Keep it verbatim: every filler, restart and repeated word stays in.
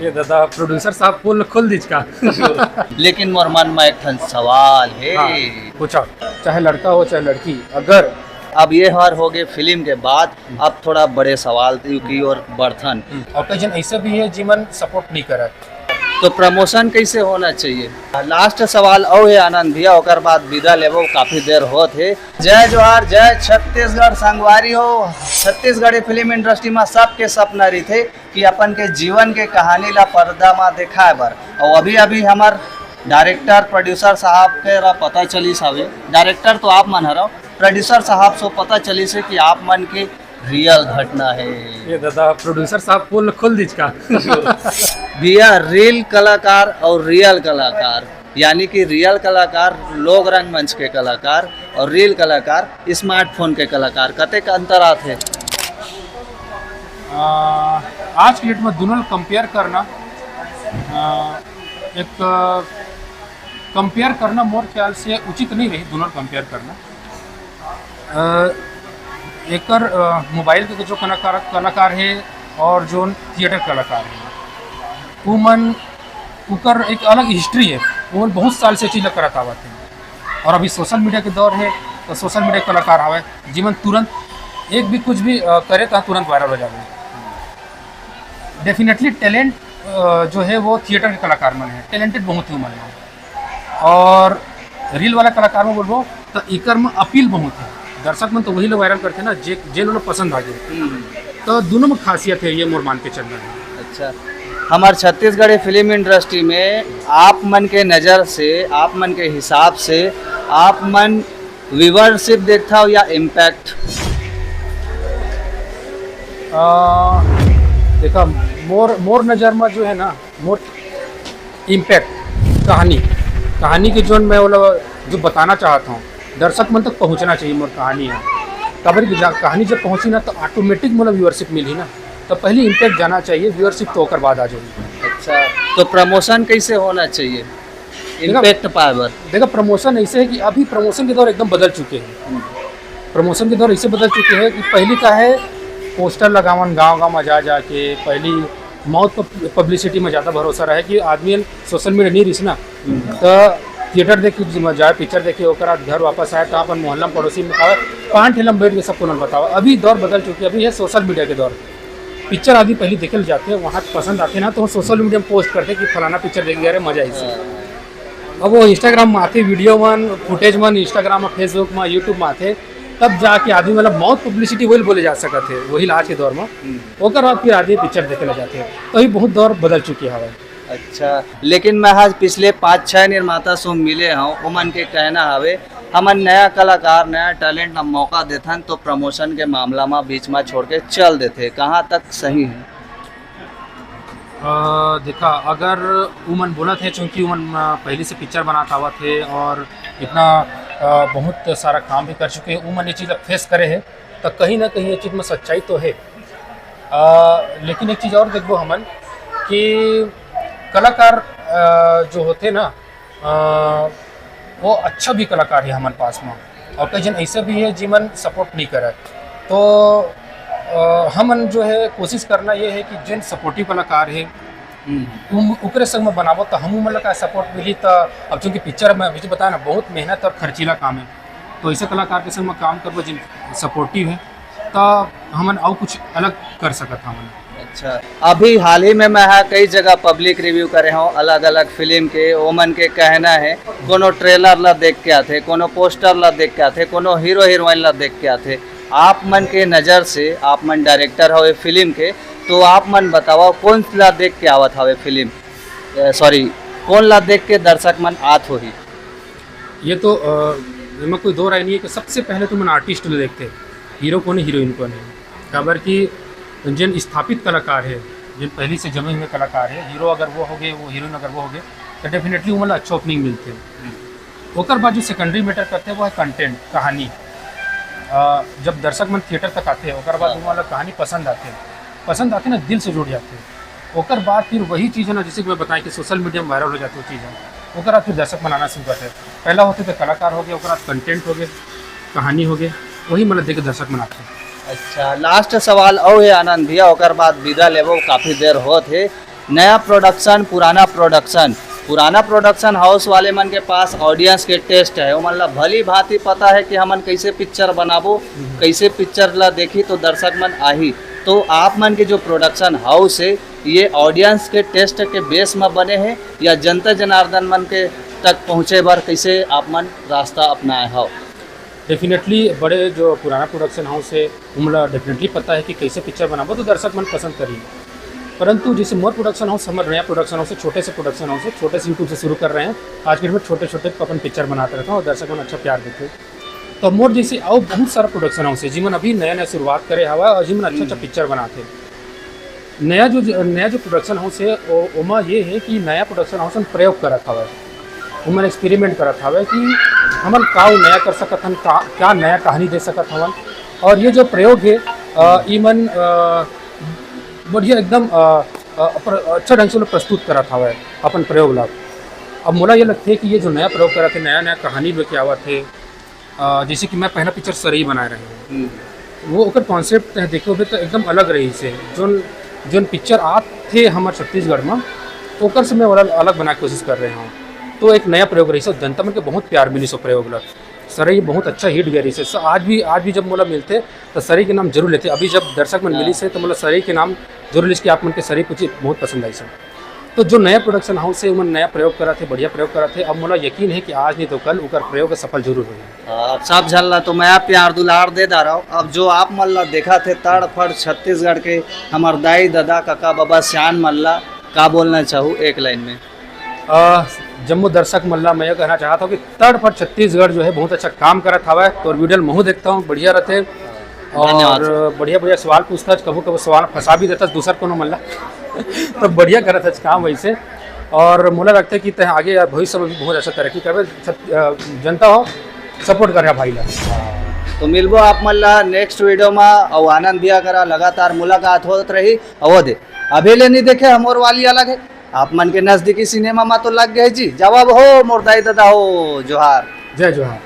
ये दादा, प्रोड्यूसर साहब पोल खोल दीज का? लेकिन मोर मन में एक ठन सवाल है। हाँ, पूछा, चाहे लड़का हो चाहे लड़की, अगर अब ये हर हो गए फिल्म के बाद, अब थोड़ा बड़े सवाल की ओर बढ़थन। और कई जन ऐसे भी है जिमन सपोर्ट नहीं करे। तो प्रमोशन कैसे होना चाहिए? लास्ट सवाल और है आनंद भैया, ओकर बाद विदा लेबो, काफी देर होत है। जय जोहार, जय छत्तीसगढ़ संगवारी हो। छत्तीसगढ़ी फिल्म इंडस्ट्री में सबके सपना रहिथे कि अपन के जीवन के कहानी ला पर्दा मा दिखाए बर। और अभी अभी हमर डायरेक्टर प्रोड्यूसर साहब के रा पता चलिस हवे, डायरेक्टर तो आप मन हरव, प्रोड्यूसर साहब से पता चलिस है कि आप मन के रियल घटना है। ये दादा, प्रोड्यूसर साहब पोल खोल दीज का? भैया, रियल कलाकार और रियल कलाकार, यानी कि रियल कलाकार लोग रंगमंच के कलाकार और रियल कलाकार स्मार्टफोन के कलाकार, कतेक अंतर आथे? आ, आज के डेट में दोनों कंपेयर करना, आ, एक कंपेयर करना मोर ख्याल से उचित नहीं रही, दोनों कंपेयर करना। आ, एकर आ, मोबाइल के जो कलाकार कलाकार है और जो थिएटर कलाकार है, उमन उकर एक अलग हिस्ट्री है। उमन बहुत साल से चीज करत आवत है और अभी सोशल मीडिया के दौर है, तो सोशल मीडिया के कलाकार हवे जिमन तुरंत एक भी कुछ भी आ, करे तो तुरंत वायरल हो जावे। डेफिनेटली टैलेंट जो है वो थिएटर के कलाकार मन है, टैलेंटेड बहुत ही मन है। और रील वाला कलाकार में बोलबो तो इकर में अपील बहुत है। दर्शक मन तो वही लोग वायरल करते ना जे जे लोग पसंद आ जाए। तो दोनों में खासियत है, ये मोर मान के चलना है। अच्छा, हमार छत्तीसगढ़ी फिल्म इंडस्ट्री में आप मन के नज़र से, आप मन के हिसाब से, आप मन व्यूअरशिप देखता हो या इम्पैक्ट? आ, देखा, मोर मोर नज़र में जो है ना, मोर इम्पैक्ट, कहानी, कहानी के जोन मैं वो लोग जो बताना चाहता हूँ, दर्शक मन तक पहुँचना चाहिए। मोर कहानी है, काबर कि जा- कहानी जब पहुँची ना, तो ऑटोमेटिक मोला व्यूअरशिप मिली ना। तो पहली इम्पैक्ट जाना चाहिए, व्यूअरशिप तो ओकर बाद आ जाएगी। अच्छा, तो प्रमोशन कैसे होना चाहिए इम्पैक्ट पाए बर? देखा, प्रमोशन ऐसे है कि अभी प्रमोशन के दौर एकदम बदल चुके हैं। प्रमोशन के दौर ऐसे बदल चुके हैं कि पहली का है, पोस्टर लगावन गांव गांव में जा जाके, पहली मौत पब्लिसिटी में ज़्यादा भरोसा रहे कि आदमी सोशल मीडिया नहीं रिस ना, तो थिएटर देख के जाए, पिक्चर देखे, ओकर बाद घर वापस आए, तो अपन मोहल्ला में पड़ोसी में बतावे, पान ठेला में बैठ के सबको नल बतावे। अभी दौर बदल चुके हैं, अभी है सोशल मीडिया के दौर। पिक्चर आदमी पहले देखे ले जाते हैं, वहाँ पसंद आते ना, तो सोशल मीडिया में पोस्ट करते कि फलाना पिक्चर देख गया रे, मजा आई से। अब वो इंस्टाग्राम में आते, वीडियो मन, फुटेज मन, इंस्टाग्राम में, फेसबुक में, यूट्यूब में आते, तब जाके आदमी, मतलब, मौत पब्लिसिटी वही बोले जा सकत है, वही आज के दौर में। ओकर बाद फिर आदमी पिक्चर देखे ले जाते हैं, तो ये बहुत दौर बदल चुकी हवा। अच्छा, लेकिन मैं आज पिछले पाँच छः निर्माता से मिले हूँ, उमन के कहना हवे, हमन नया कलाकार, नया टैलेंट ला मौका देथन, तो प्रमोशन के मामला में बीच में छोड़ के चल देथे। कहाँ तक सही है? अ, देखा, अगर उमन बोलत हे, चूँकि उमन, अ, पहले से पिक्चर बनात आवत हे और इतना, अ, बहुत सारा काम भी कर चुके हे, उमन ये चीज़ ला फेस करे हे, तो कहीं ना कहीं ये चीज़ में सच्चाई तो है। अ, लेकिन एक चीज़ और देखबो हमन कि कलाकार, अ, जो होथे ना, अ, वो अच्छा भी कलाकार है हमन पास में, और कई जन ऐसे भी है जिमन सपोर्ट नहीं करे। तो अ, हमन जो है कोशिश करना ये है कि जिन सपोर्टिव कलाकार है, उम, ओकरे संग में बनाबो, तो हम उमन ला का सपोर्ट मिली। तो अब चूंकि पिक्चर में, मुझे बताया ना, बहुत मेहनत और खर्चीला काम है, तो ऐसे कलाकार के संग में काम करबो जिन सपोर्टिव है, तो हमन अउ कुछ अलग कर सकत हमन। अच्छा, अभी हाल ही में मैं हा कई जगह पब्लिक रिव्यू करे हूँ अलग अलग फिल्म के, ओमन के कहना है, कोनो ट्रेलर ला देख के आथे, कोनो पोस्टर ला देख के आथे, कोनो हीरो हीरोइन ला देख के आथे। आप मन के नज़र से, आप मन डायरेक्टर हवे फिल्म के, तो आप मन बतावा, कौन ला देख के आवत हवे फिल्म, सॉरी, कौन ला देख के दर्शक मन आत होही? ये तो, अ, एमा कोई दो राय नहीं है कि सबसे पहले तो मन आर्टिस्ट ला देखते, हीरो कौन है, हीरोइन कौन है। काबर कि जिन स्थापित कलाकार है, जिन पहले से जमे हुए कलाकार है, हीरो अगर वो हो गए, वो हीरोइन अगर वो हो गए, तो डेफिनेटली उमन ला अच्छा ओपनिंग मिलते। ओकर बाद जो सेकेंडरी मैटर करते हैं, वो है कंटेंट, कहानी। अ, जब दर्शक मन थिएटर तक आते हैं, ओकर बाद उमन ला कहानी पसंद आते हैं, पसंद आते ना, दिल से जुड़ जाते हैं। ओकर बाद फिर वही चीज़ है ना, जैसे कि मैं बताया कि सोशल मीडिया में वायरल हो जाते वो चीज़ है, ओकर बाद फिर दर्शक मन आना शुरू करते हैं। पहला होते तो कलाकार हो गए, ओकर बाद कंटेंट हो गए, कहानी हो गए, वही मतलब देख के दर्शक मन आते हैं। अच्छा, लास्ट सवाल और है आनंद भैया, ओकर बाद विदा लेबो, काफ़ी देर होत है। नया प्रोडक्शन, पुराना प्रोडक्शन, पुराना प्रोडक्शन हाउस वाले मन के पास ऑडियंस के टेस्ट है, ओमन ला भली भांति पता है कि हमन कैसे पिक्चर बनाबो, कैसे पिक्चर ला देखी तो दर्शक मन आही। तो आप मन के जो प्रोडक्शन हाउस है, ये ऑडियंस के टेस्ट के बेस में बने हैं या जनता जनार्दन मन के तक पहुँचे बर कैसे आप मन रास्ता अपनाए हो? डेफिनेटली बड़े जो पुराना प्रोडक्शन हाउस है, उमला डेफिनेटली पता है कि कैसे पिक्चर बनाबो तो दर्शक मन पसंद करी। परंतु जैसे मोर प्रोडक्शन हाउस, हमर नया प्रोडक्शन हाउस है, छोटे से प्रोडक्शन हाउस है, छोटे से यूट्यूब से शुरू कर रहे हैं। आज के डेट में छोटे छोटे अपन पिक्चर बनाते रहता हूँ और दर्शक मन अच्छा प्यार देते हैं। तो मोर जैसे और बहुत सारा प्रोडक्शन हाउस है, जिमन अभी नया नया शुरुआत करे हवा और जिमन अच्छा अच्छा पिक्चर बनाते हैं। नया जो नया जो प्रोडक्शन हाउस है, ओ- ओमा ये है कि नया प्रोडक्शन हाउस मन प्रयोग करत हवय, ओमन एक्सपेरिमेंट करत हवय कि हमन का नया कर सकत हन, का क्या नया कहानी दे सकत हवन। और ये जो प्रयोग है, अ, ई मन अ, बढ़िया एकदम अ, अ, प्र- अच्छा ढंग से लोग प्रस्तुत करत हवय अपन प्रयोग ला। अब मोला ये लगथे कि ये जो नया प्रयोग करत हे, नया नया कहानी लेके आवत हे, अ, जैसे कि मैं पहला पिक्चर सरई बनाए रहे हूँ, वो ओकर कॉन्सेप्ट तह देखे होबे तो एकदम अलग रही से। जोन जोन पिक्चर आत थे हमर छत्तीसगढ़ में, ओकर से मैं अलग अलग बनाए के कोशिश कर रहे हूँ। तो एक नया प्रयोग रही से, जनता मन के बहुत प्यार मिली सो प्रयोग ला। सरई बहुत अच्छा हिट गया रही से। स- आज भी आज भी जब मोला मिलते तो सरई के नाम जरूर लेते। अभी जब दर्शक मन मिली से तो मोला सरई के नाम जरूर लिस कि आप मन के सरई कुछ बहुत पसंद आई से। तो जो नया प्रोडक्शन हाउस है, उमन नया प्रयोग करत हे, बढ़िया प्रयोग करत हे। अब मोला यकीन है कि आज नहीं तो कल उकर प्रयोग सफल जरूर होही। अब सब झन ला तो मैं प्यार दुलार दे दा रहा हूँ। अब जो आप मन ला देखा थे तड़फड़ छत्तीसगढ़ के हमर दाई ददा कका बबा सियान मन ला का बोलना चाहू एक लाइन में? अ, जम्मो दर्शक मन ला मैं ये कहना चाहत हूँ कि तड़फड़ छत्तीसगढ़ जो है बहुत अच्छा काम करत हवय। तो वीडियो महू देखता हूँ, बढ़िया रहते और धन्यवाद। बढ़िया बढ़िया सवाल पूछता है, कभू कभू सवाल फंसा भी देता है दूसर कोनो मन ला। तो बढ़िया करत है काम वैसे। और मोला लगता है कि तय आगे भविष्य में भी बहुत अच्छा तरक्की करबे। छत- अ, जनता हो, सपोर्ट कर भाई ला। तो मिलबो आप मन ला नेक्स्ट वीडियो में। और आनंद भैया करा लगातार मुलाकात होत रही। और दे अभी ले नहीं देखे हमर वाली अलग है, आप मन के नजदीकी सिनेमा में तो लग गए जी। जवाब हो मोर दाई ददा हो, जोहार। जय जोहार।